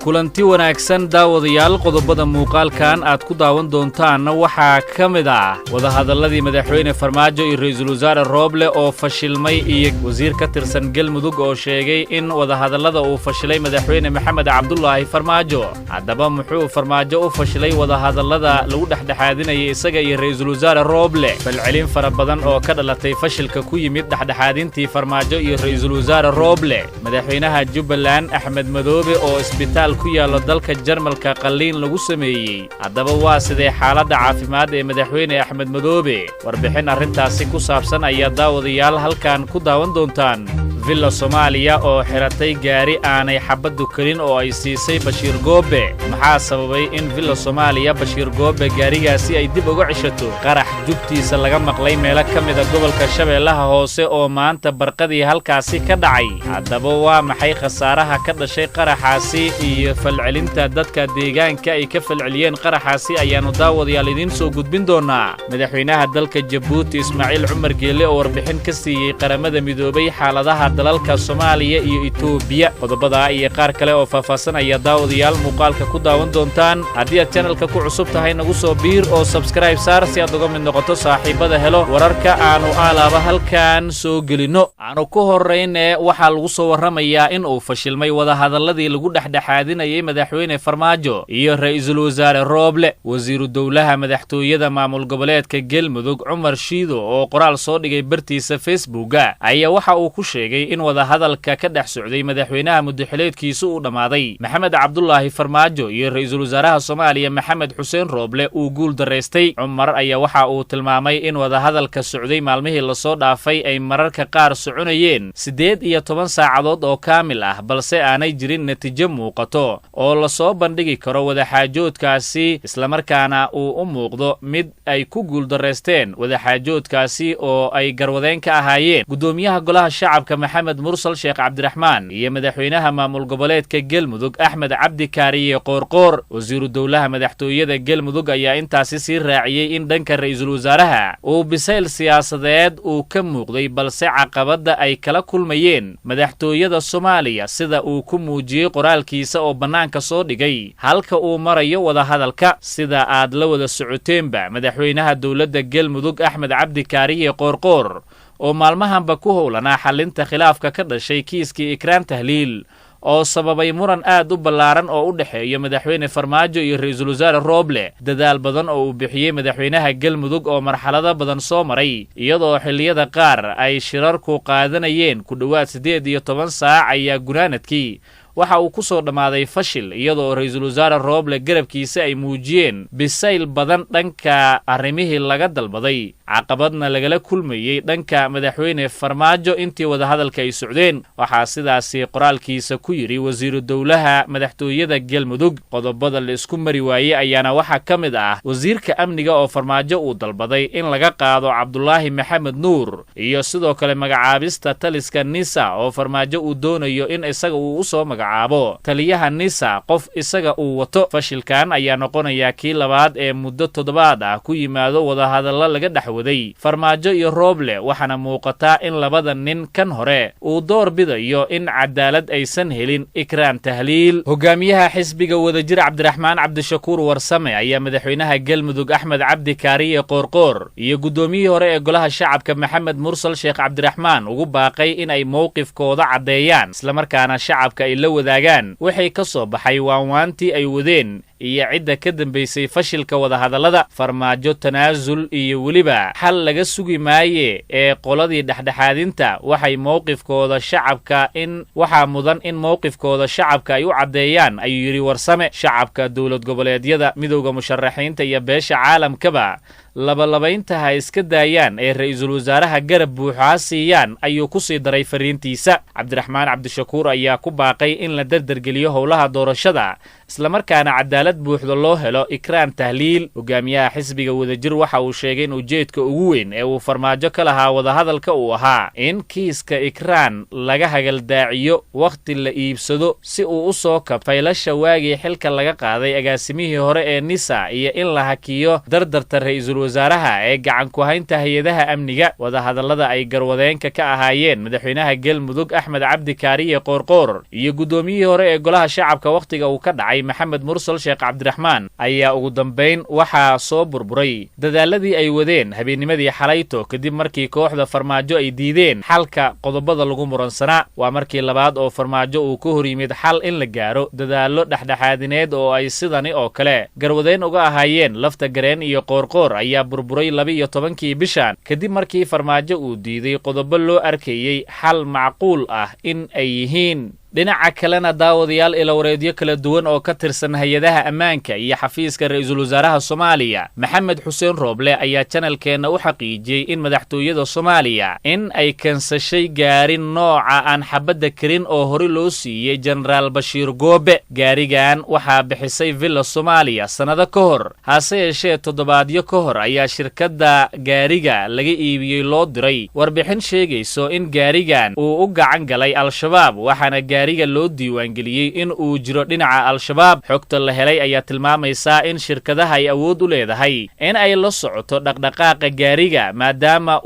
Kulanti wanaagsan, daawadayaal. Qodobada muuqaalkan aad ku daawan doontaanna waxaa ka mid ah wadahadalladii Madaxweyne Farmaajo iyo Ra'iisul Wasaare Rooble oo fashilmay, iyo wasiir ka tirsan Gelmudug oo sheegay in wadahadallada uu fashilay Madaxweyne Maxamed Cabdulaahi Farmaajo. Haddaba, muxuu Farmaajo u fashilay wadahadallada lagu dhexdhexaadinayay isaga iyo Ra'iisul Wasaare Rooble? Falcelin fara badan oo ka dhalatay fashilka ku yimid dhexdhexaadintii Farmaajo iyo Ra'iisul Wasaare Rooble. Madaxweynaha Jubbaland Axmed Madoobe oo isbitaal ku yaallo dalka Jarmalka qalliin lagu sameeyey. Haddaba, waa sidee xaaladda caafimaad ee Madaxweyne Axmed Madoobe? Warbixin arrintaasi ku saabsan ayaa, daawadayaal, halkan ku daawan doontaan. Villa Soomaaliya oo xiratay gaari aanay xabaddu kelin oo ay siisay Bashiir Goobe. Maxaa sababay in Villa Soomaaliya Bashiir Goobe gaarigaasi ay dib uga ceshato? Qarax jugtiisa laga maqlay meelo ka mida gobolka Shabeellaha Hoose oo maanta barqadii halkaasi ka dhacay. Haddaba, waa maxay khasaaraha ka dhashay qaraxaasi iyo falcelinta dadka deegaanka ay ka falceliyeen qaraxaasi ayaannu, daawadayaal, idiin soo gudbin doonnaa. Madaxweynaha dalka Jabuuti Ismaaciil Cumar Geelle oo warbixin ka siiyey Qaramada Midoobay xaaladaha dalalka Soomaaliya iyo Itoobiya. Qodobadaa iyo qaar kale oo faahfaahsan ayaa, daawadayaal, muuqaalka ku daawan doontaan. Haddii aad channelka ku cusub tahay, nagu soo biir oo subscribe saar si aad uga mid noqoto saaxiibbada helo wararka aannu aalaaba halkan soo gelinno. Aanu ku horrayne, waxaa lagu soo warramayaa in uu fashilmay wadahadalladii lagu dhexdhexaadinayay Madaxweyne Farmaajo iyo Ra'iisul Wasaare Rooble. Wasiiru dowlaha madaxtooyada maamul goboleedka Gelmudug Cumar Shiido oo qoraal soo dhigay bartiisa Facebooka ayaa waxa uu ku sheegay in wadahadalka ka dhex socday madaxweynaha muddaxileedkiisu uu dhammaaday Maxamed Cabdulaahi Farmaajo iyo Ra'iisul Wasaaraha Soomaaliya Maxamed Xuseen Rooble uu guul daraystay. Cumar ayaa waxa uu tilmaamay in wadahadalka socday maalmihii lasoo dhaafay ay mararka qaar soconayeen 18 saacadood oo kaamil ah, balse aanay jirin natiijo muuqato oo lasoo bandhigi karo wadaxaajoodkaasi, islamarkaana uu u muuqdo mid ay ku guuldaraysteen wadaxaajoodkaasi oo ay garwadeen ka ahaayeen guddoomiyaha Golaha Shacabka Maxamed Mursal Sheekh Cabdiraxmaan iyo madaxweynaha maamul goboleedka Gelmudug Axmed Cabdi Kaariye Qoorqoor. Wasiiru dowlaha madaxtooyada Gelmudug ayaa intaasi sii raaciyey in dhanka ra'iisul wasaaraha uu bisayl siyaasadeed uu ka muuqday, balse caqabadda ay kala kulmayeen madaxtooyada Soomaaliya, sida uu ku muujiyey qoraalkiisa oo bannaanka soo dhigay halka uu marayo wadahadalka. Sida aad la wada socoteenba, madaxweynaha dowladda Gelmudug Axmed Cabdi Kaariye Qoorqoor oo maalmahanba ku howlanaa xallinta khilaafka ka dhashay kiiskii Ikraan Tahliil oo sababay muran aad u ballaaran oo u dhexeeya Madaxweyne Farmaajo iyo Ra'iisul Wasaare Rooble, dadaal badan oo uu bixiyey madaxweynaha Gelmudug oo marxalado badan soo maray, iyadoo xilliyada qaar ay shirarku qaadanayeen ku dhowaad 18 saac, ayaa gunaanadkii waxa uu ku soo dhammaaday fashil, iyadoo Ra'iisul Wasaare Rooble garabkiisa ay muujiyeen bisayl badan dhanka arrimihii laga dalbaday, caqabadna lagala kulmayey dhanka Madaxweyne Farmaajo intii wadahadalka ay socdeen. Waxaa sidaasi qoraalkiisa ku yidhi wasiiru dowlaha madaxtooyada Gelmudug. Qodobada la isku mari waayey ayaana waxaa ka mid ah wasiirka amniga oo Farmaajo uu dalbaday in laga qaado Cabdulaahi Maxamed Nuur, iyo sidoo kale magacaabista taliska NISA oo Farmaajo uu doonayo in isaga uu usoo magacaabo taliyaha NISA qof isaga uu wato. Fashilkan ayaa noqonayaa kii labaad ee muddo toddobaad ah ku yimaado wadahadallo laga dhexwaday Farmaajo iyo Rooble, waxaana muuqataa in labada nin kan hore uu door bidayo in cadaalad aysan helin Ikraan Tahliil. Hogaamiyaha xisbiga Wadajir Cabdiraxmaan Cabdishakuur Warsame ayaa madaxweynaha Gelmudug Axmed Cabdi Kaariye Qoorqoor iyo guddoomiyihii hore ee Golaha Shacabka Maxamed Mursal Sheekh Cabdiraxmaan ugu baaqay in ay mowqifkooda caddeeyaan, islamarkaana shacabka ay la wadaagaan waxay ka soo baxay waanwaantii ay wadeen iyo cidda ka dambaysay fashilka wadahadallada. Farmaajo tanaasul iyo weliba xal laga sugi maaye ee qoladii dhexdhexaadinta waxay mowqifkooda shacabka in waxaa mudan in mowqifkooda shacabka ay u caddeeyaan, ayuu yidhi Warsame. Shacabka, dowlad goboleedyada, midowda musharaxiinta iyo beesha caalamkaba labalabaynta ha iska daayaan ee ra'iisul wasaaraha garab buuxo ha siiyaan, ayuu ku sii daray fariintiisa. Cabdiraxmaan Cabdishakuur ayaa ku baaqay in la dardargeliyo howlaha doorashada, islamarkaana cadaaladda Cadaalad buuxda loo helo Ikraan Tahliil. Hogaamiyaha xisbiga Wadajir waxa uu sheegay in ujeedka ugu weyn ee uu Farmaajo ka lahaa wadahadalka uu ahaa in kiiska Ikraan laga hagaldaaciyo, wakhti la iibsado, si uu u soo kab faylasha waagii xilka laga qaaday agaasimihii hore ee NISA, iyo in la hakiyo dardarta ra-iisul wasaaraha ee gacan ku haynta hay-adaha amniga. Wadahadallada ay garwadeenka ka ahaayeen madaxweynaha Galmudug Axmed Cabdi Kaariye Qoorqoor iyo guddoomiyihii hore ee Golaha Shacabka wakhtiga uu ka dhacay Maxamed Mursal Sheekh Cabdiraxmaan ayaa ugu dambayn waxaa soo burburay dadaaladii ay wadeen habeennimadii xalayto, kadib markii kooxda Farmaajo ay diideen xalka qodobada lagu muransanaa. Waa markii labaad oo Farmaajo uu ka hor yimid xal in la gaaro dadaallo dhexdhexaadineed oo ay sidani oo kale garwadeen uga ahaayeen Lafta Gareen iyo Qoorqoor ayaa burburay 12-kii bishan, kadib markii Farmaajo uu diiday qodobo loo arkayey xal macquul ah in ay yihiin. Dhinaca kalena, daawadayaal, ilawareedyo kala duwan oo ka tirsan hay-adaha ammaanka iyo xafiiska ra-iisul wasaaraha Soomaaliya Maxamed Xuseen Rooble ayaa janalkeenna u xaqiijiyey in madaxtooyada Soomaaliya in ay kansashay gaari nooca aan xabadda karin oo hore loo siiyey Jenaraal Bashiir Goobe. Gaarigan waxaa bixisay Villa Soomaaliya sannado ka hor, hase yeeshee toddobaadyo ka hor ayaa shirkadda gaariga laga iibiyey loo diray warbixin sheegayso in gaarigan uu u gacan galay Al-Shabaab, waxaana gaariga loo diiwaangeliyey in uu jiro dhinaca Al-Shabaab. Xogta la helay ayaa tilmaamaysaa in shirkadaha ay awood u leedahay in ay la socoto dhaqdhaqaaqa gaariga, maadaama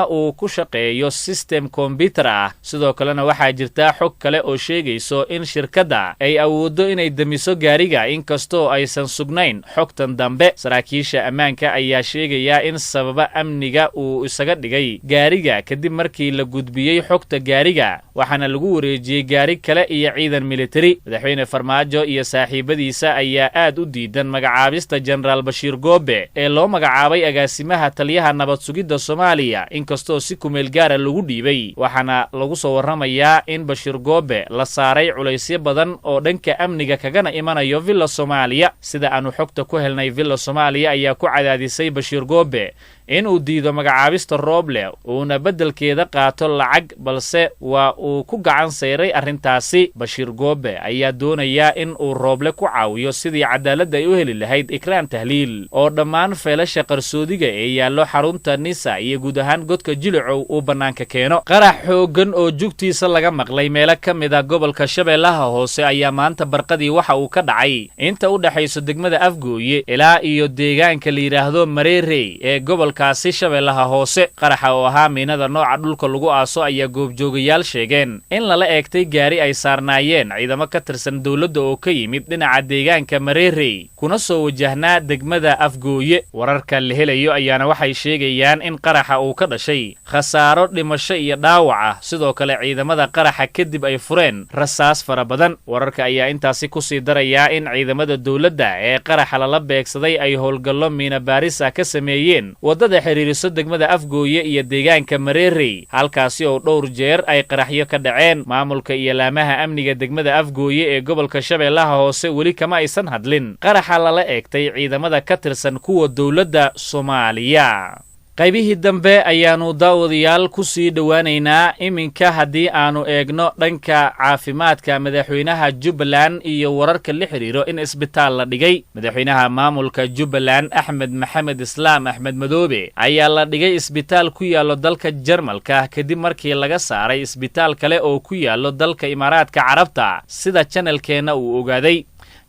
uu ku shaqeeyo system kombyutar ah. Sidoo kalena waxaa jirta xog kale oo sheegayso in shirkadda ay awooddo inay demiso gaariga, inkastoo aysan sugnayn xogtan dambe. Saraakiisha ammaanka ayaa sheegaya in sababa amniga uu isaga dhigay gaariga kadib markii la gudbiyey xogta gaariga, waxaana lagu wareejiyey gaari kale iyo ciidan militari. Madaxweyne Farmaajo iyo saaxiibadiisa ayaa aad u diidan magacaabista Jenaraal Bashiir Goobe ee loo magacaabay agaasimaha taliyaha nabad sugidda Soomaaliya, inkastoo si kumeel gaara lagu dhiibay. Waxaana lagu soo warramayaa in Bashiir Goobe la saaray culaysyo badan oo dhanka amniga kagana imanayo Villa Soomaaliya. Sida aanu xogta ku helnay, Villa Soomaaliya ayaa ku cadaadisay Bashiir Goobe inuu diido magacaabista Rooble, uuna beddelkeeda qaato lacag, balse waa uu ku gacan sayray arrintaasi. Bashiir Goobe ayaa doonayaa in uu Rooble ku caawiyo sidii cadaaladda ay u heli lahayd Ikraan Tahliil, oo dhammaan feelasha qarsoodiga ee yaallo xarunta NISA iyo guud ahaan godka Jilicow uu bannaanka keeno. Qarax xooggan oo jugtiisa laga maqlay meelo ka mid a gobolka Shabeellaha Hoose ayaa maanta barqadii waxa uu ka dhacay inta u dhexayso degmada Afgooye ilaa iyo deegaanka la yidhaahdo Mareerey ee gobolkaasi Shabeellaha Hoose. Qaraxa oo ahaa miinada nooca dhulka lagu aaso ayaa goobjoogayaal sheegeen in lala eegtay gaari ay saarnaayeen ciidamo ka tirsan dowladda oo ka yimid dhinaca deegaanka Mareerey kuna soo wajahnaa degmada Afgooye. Wararka la helayo ayaana waxay sheegayaan in qaraxa uu ka dhashay khasaaro dhimasho iyo dhaawac ah, sidoo kale ciidamada qaraxa kadib ay fureen rasaas fara badan. Wararka ayaa intaasi kusii darayaa in ciidamada dowladda ee qaraxa lala beegsaday ay howlgallo miina baaris ah ka sameeyeen waddada xiriiriso degmada Afgooye iyo deegaanka Mareerey, halkaasi oo dhowr jeer ay qaraxyo ka dhaceen. Maamulka iyo laamaha amniga degmada Afgooye ee gobolka Shabeellaha Hoose weli kama aysan hadlin qaraxa lala eegtay ciidamada ka tirsan kuwa dowladda Soomaaliya. Qaybihii dambe ayaannu daawadayaal ku sii dhowaanaynaa. Iminka haddii aanu eegno dhanka caafimaadka madaxweynaha Jubbaland iyo wararka la xidhiiro in isbitaal la dhigay, madaxweynaha maamulka Jubbaland Axmed Maxamed Islaam Axmed Madoobe ayaa la dhigay isbitaal ku yaallo dalka Jarmalka, kadib markii laga saaray isbitaal kale oo ku yaallo dalka Imaaraadka Carabta, sida janalkeenna uu ogaaday.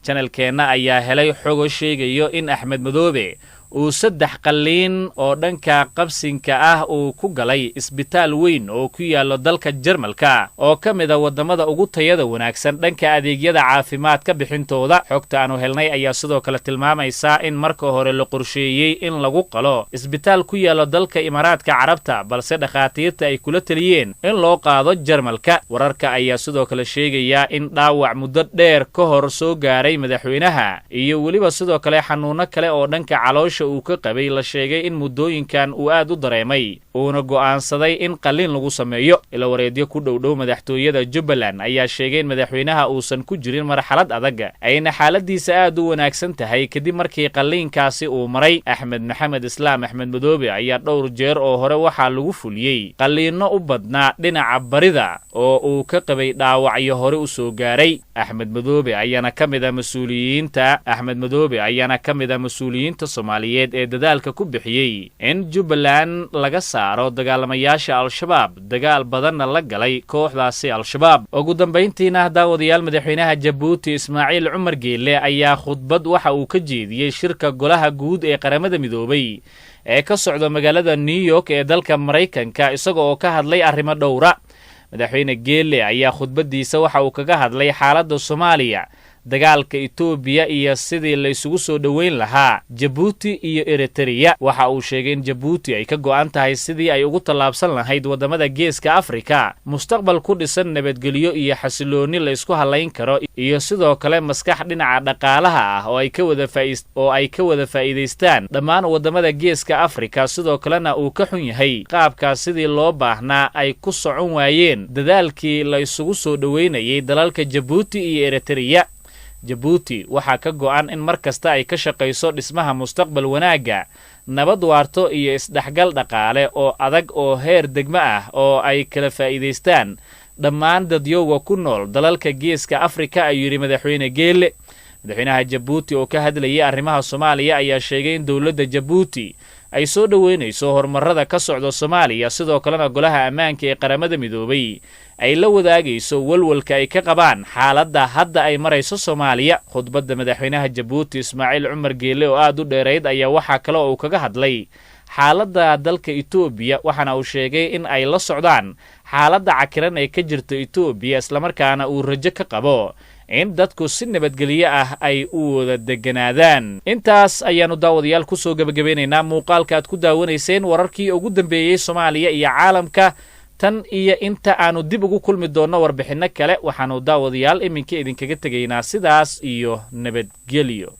Janalkeenna ayaa helay xogo sheegayo in Axmed Madoobe uu 3 qalliin oo dhanka qabsinka ah uu ku galay isbitaal weyn oo ku yaallo dalka Jarmalka, oo ka mid a waddamada ugu tayada wanaagsan dhanka adeegyada caafimaadka bixintooda. Xogta aanu helnay ayaa sidoo kale tilmaamaysaa in marka hore la qorsheeyey in lagu qalo isbitaal ku yaallo dalka Imaaraadka Carabta, balse dhakhaatiirta ay kula teliyeen in loo qaado Jarmalka. Wararka ayaa sidoo kale sheegayaa in dhaawac muddo dheer ka hor soo gaaray madaxweynaha iyo weliba sidoo kale xanuuno kale oo dhanka caloosha caloosha uu ka qabay la sheegay in muddooyinkan uu aad u dareemay, uuna go'aansaday in qalliin lagu sameeyo. Ilawareedyo ku dhowdhow madaxtooyada Jubbaland ayaa sheegay in madaxweynaha uusan ku jirin marxalad adag, ayna xaaladiisa aad u wanaagsan tahay kadib markii qalliinkaasi uu maray. Axmed Maxamed Islaam Axmed Madoobe ayaa dhowr jeer oo hore waxaa lagu fuliyey qalliinno u badnaa dhinaca barida oo uu ka qabay dhaawacyo hore u soo gaaray. Axmed Madoobe ayaana ka mid a mas-uuliyiinta Axmed Madoobe ayaana ka mid a mas-uuliyiinta Soomaaliyeed ee dadaalka ku bixiyey in Jubbaland laga saaro dagaalamayaasha Al-Shabaab, dagaal badanna la galay kooxdaasi Al-Shabaab. Ugu dambayntiina, daawadayaal, madaxweynaha Jabuuti Ismaaciil Cumar Geele ayaa khudbad waxa uu ka jeediyey shirka Golaha Guud ee Qaramada Midoobay ee ka socda magaalada New York ee dalka Maraykanka, isaga oo ka hadlay arrimo dhowra. Madaxweyne Geele ayaa khudbaddiisa waxa uu kaga hadlay xaaladda Soomaaliya, dagaalka Itoobiya iyo sidii la isugu soo dhoweyn lahaa Jabuuti iyo Eritereya. Waxa uu sheegay in Jabuuti ay ka go'an tahay sidii ay ugu tallaabsan lahayd waddamada Geeska Afrika mustaqbal ku dhisan nabadgelyo iyo xasiloonni la isku hallayn karo, iyo sidoo kale maskax dhinaca dhaqaalaha ah oo ay ka wada faa'iidaystaan dhammaan waddamada Geeska Afrika. Sidoo kalena uu ka xun yahay qaabkaas sidii loo baahnaa ay ku socon waayeen dadaalkii la isugu soo dhoweynayay dalalka Jabuuti iyo Eritereya. Jabuuti waxaa ka go'an in mar kasta ay ka shaqayso dhismaha mustaqbal wanaagga, nabad waarto iyo isdhexgal dhaqaale oo adag oo heer degmo ah oo ay kala faa'iidaystaan dhammaan dadyowga ku nool dalalka Geeska Afrika, ayuu yidhi madaxweyne Geele. Madaxweynaha Jabuuti oo ka hadlayay arrimaha Soomaaliya ayaa sheegay in dowladda Jabuuti ay soo dhoweynayso horumarada ka socda Soomaaliya, sidoo kalena Golaha Ammaanka ee Qaramada Midoobay ay la wadaagayso walwalka ay ka qabaan xaaladda hadda ay marayso Soomaaliya. Khudbadda madaxweynaha Jabuuti Ismaaciil Cumar Geele oo aad u dheerayd ayaa waxaa kale oo uu kaga hadlay xaaladda dalka Itoobiya, waxaana uu sheegay in ay la socdaan xaaladda cakiran ee ka jirta Itoobiya, islamarkaana uu rajo ka qabo in dadku si nabadgelyo ah ay u wada deganaadaan. Intaas ayaannu daawadayaal kusoo gebagabeynaynaa muuqaalka aad ku daawanayseen wararkii ugu dambeeyey Soomaaliya iyo caalamka. Tan iyo inta aanu dib ugu kulmi doonno warbixinno kale, waxaannu daawadayaal iminka idinkaga tegaynaa sidaas iyo nabadgelyo.